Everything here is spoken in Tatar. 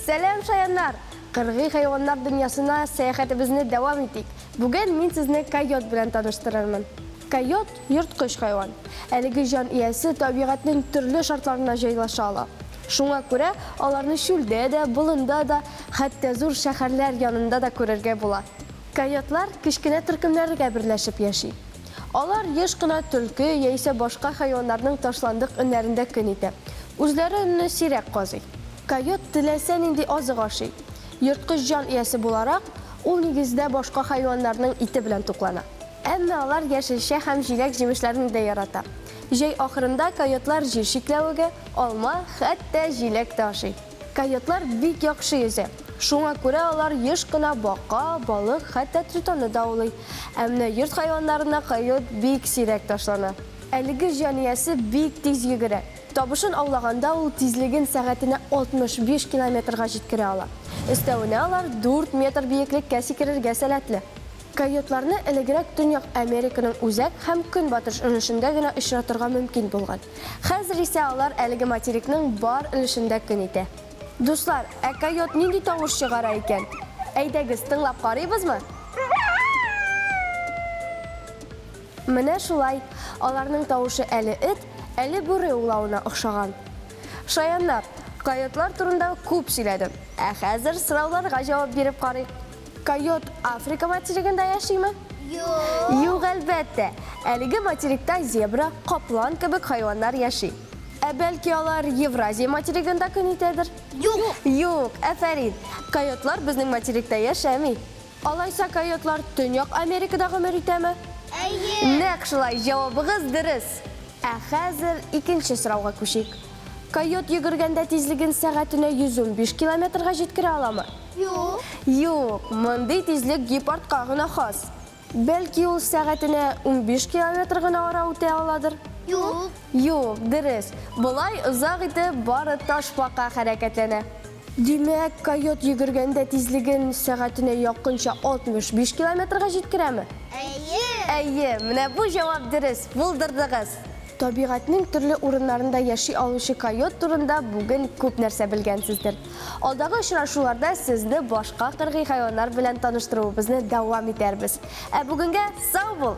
Сәлам, шаяннар! Кыргый хайваннар дөньясына сәяхәтебезне дәвам итик. Бүген мин сезне койот белән таныштырырмын. Койот, ерткыч хайван. Әлеге җан иясе табигатьнең төрле шартларына җайлаша ала. Шуңа күрә аларны чүлдә дә, болында да, хәтта зур шәһәрләр янында да күрергә була. Койотлар кечкенә төркемнәргә берләшеп яши. Алар еш кына төлке яисә башка хайваннарның ташландык өннәрендә көн итә. Үзләре өнне сирәк казый. Койот теләсә нинди азык ашый. Ерткыч җан иясе буларак, ул нигездә башка хайваннарның ите белән туклана. Әмма алар яшелчә һәм җиләк-җимешләрне дә ярата. Җәй ахырында койотлар җир чикләвеге, алма, хәтта җиләк тә ашый. Койотлар бик яхшы йөзә. Шуңа күрә алар еш кына бака, балык, хәтта тритонны да аулый. Ә менә йорт хайваннарына койот бик сирәк ташлана. Әлеге җан иясе бик тиз йөгерә. Табышын аулаганда ул тизлеген сәгатенә 65 километрга җиткерә ала. Өстәвенә алар дүрт метр биеклеккә сикерергә сәләтле. Койотларны элегрәк Төньяк Американың үзәк һәм көнбатыш өлешендә генә очратырга мөмкин булган. Хәзер исә алар әлеге материкның бар өлешендә көн итә. Дуслар, ә койот нинди тавыш чыгара икән? Әйдәгез, тыңлап карыйбызмы? Менә шулай, аларның тавышы әле эт, әле бүре улавына охшаган. Шаяннар, койотлар турында күп сөйләдем. Ә хәзер сорауларга җавап биреп карыйк. Койот Африка материгында яшиме? Юк. Юк, әлбәттә. Әлеге материкта зебра, каплан кебек хайваннар яши. Ә бәлки алар Евразия материгында көн итәдер? Юк. Юк, афәрин. Койотлар безнең материкта яшәми. Алайса койотлар Төньяк Америкада гомер итәме? Әйе. Нәкъ шулай, җавабыгыз дөрес. Ә хәзер икенче сорауга күчик. Койот йөгергәндә тизлеген сәгатенә 115 километрга җиткерә аламы? Юк. Юк, мондый тизлек гепардка гына хас. Бәлки ул сәгатенә 15 километр гына ара үтә аладыр? Юк. Юк, дөрес. Болай озак итеп бары ташбака хәрәкәтләнә. Димәк, койот йөгергәндә тизлеген сәгатенә якынча 65 километрга җиткерәме? Әйе. Әйе, менә бу җавап дөрес, булдырдыгыз! Табигатьнең төрле урыннарында яши алучы койот турында бүген күп нәрсә белгәнсездер. Алдагы очрашуларда сезне башка кыргый хайваннар белән таныштыруыбызны дәвам итәрбез. Ә бүгенгә сау бул!